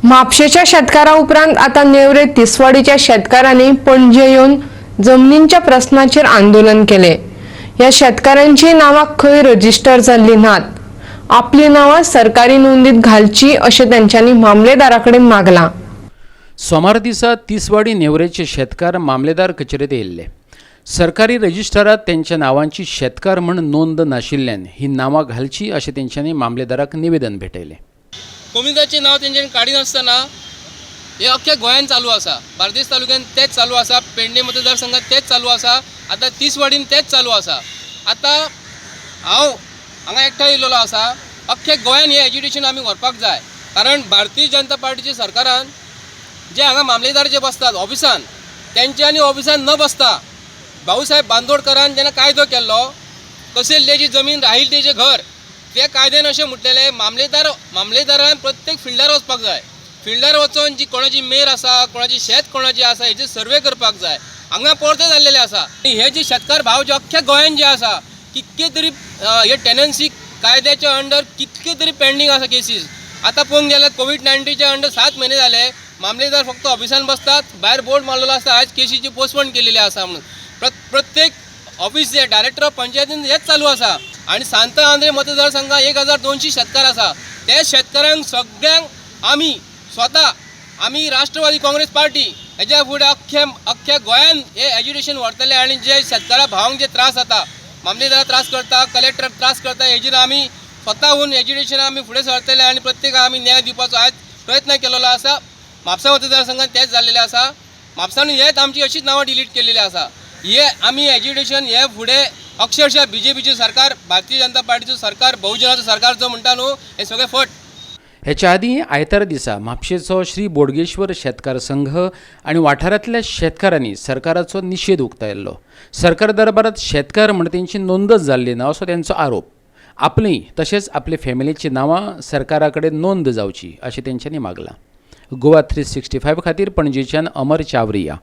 म्हापशेच्या शेतकारा उपरांत आतां नेवरे तिसवाडीच्या शेतकारांनी पणजे येवन जमनींच्या प्रस्नाचेर आंदोलन केलें. ह्या शेतकारांची नांवां खंय रजिस्टर जाल्लीं नात. आपली नांवां सरकारी नोंदीत घालची अशें तेंच्यांनी मामलेदारा कडेन मागलां. सोमार दिसा तिसवाडी नेवरेचे शेतकार मामलेदार कचेरेंत येयल्ले. सरकारी रजिस्टरांत तेंच्या नांवांची शेतकार म्हण नोंद नाशिल्ल्यान ही नांवां घालची अशें तेंच्यांनी मामलेदाराक निवेदन भेटयलें. कोमिदाचें नांव तेंच्यांनी काडिनासतना हें अख्ख्या गोंयान चालू आसा. बार्देस तालुक्यान तेंच चालू आसा, पेडणे मतदारसंघात तेंच चालू आसा, आतां तिसवाडीन तेंच चालू आसा. आतां हांव हांगा एकठांय येयलेलो आसा. अख्ख्या गोंयान हें एज्युकेशन आमी व्हरपाक जाय, कारण भारतीय जनता पार्टीच्या सरकारान जे हांगा मामलेदार जे बसतात ऑफिसान, तेंच्यांनी ऑफिसान न बसता भाऊसाहेब बांदोडकरान जेन्ना कायदो केल्लो, कसेल तेजी जमीन राहील तेजें घर, त्या कायद्यान अशें म्हटलेलें, मामलेदारान प्रत्येक फिल्डार वचपाक जाय. फिल्डार वचोन जी कोणाची मेर आसा, कोणाची शेत कोणाची आसा, हेजे सर्वे करपाक जाय. हांगा पोरतें जाल्लेलें आसा. आनी हे जे शेतकार भाव जे अख्ख्या गोंयान जे आसा, कितके तरी हे टेनन्सी कायद्याच्या अंडर कितके तरी पेंडींग आसा केसीस. आतां पळोवंक गेल्यार कोवीड 19च्या अंडर 7 म्हयने जाले, मामलेदार फक्त ऑफिसान बसतात, भायर बोर्ड मारलेलो आसता, आयज केशीची पोस्टपोन केलेली आसा म्हणून. प्रत्येक ऑफिस जे डायरेक्टर ऑफ पंचायतीन हेच चालू आसा. आनी सांत आंद्रे मतदारसंघात 1200 शेतकार आसा. त्या शेतकारांक सगळ्यांक आमी स्वता, आमी राष्ट्रवादी काँग्रेस पार्टी हेज्या फुडें अख्ख्या अख्ख्या गोंयान हे एज्युकेशन व्हरतले. आनी जे शेतकारा भावांक जे त्रास जाता, मामलेदार त्रास करता, कलेक्टर त्रास करता, हेजेर आमी स्वताहून एज्युकेशन आमी फुडें सरतले आनी प्रत्येकाक आमी न्याय दिवपाचो आयज प्रयत्न केलेलो आसा. म्हापसा मतदारसंघात तेंच जाल्लेलें आसा. म्हापसान हेच आमची अशीच नांवां डिलीट केलेली आसा. हे आमी एज्युकेशन हे फुडें अक्षरशः बीजेपीचें सरकार, भारतीय जनता पार्टीचो सरकार, बहुजनाचो सरकार जो म्हणटा न्हू, हे सगळें फट. हेच्या आदीं आयतारा दिसा म्हापशेचो श्री बोडगेश्वर शेतकार संघ आनी वाठारांतल्या शेतकारांनी सरकाराचो निशेध उक्तायल्लो. सरकार दरबारांत शेतकार म्हण तेंची नोंदच जाल्ली ना असो तेंचो आरोप. आपली तशेंच आपले फॅमिलीची नांवां सरकारा कडेन नोंद जावची अशें तेंच्यांनी मागलां. गोवा 365 खातीर पणजेच्यान अमर चावरिया.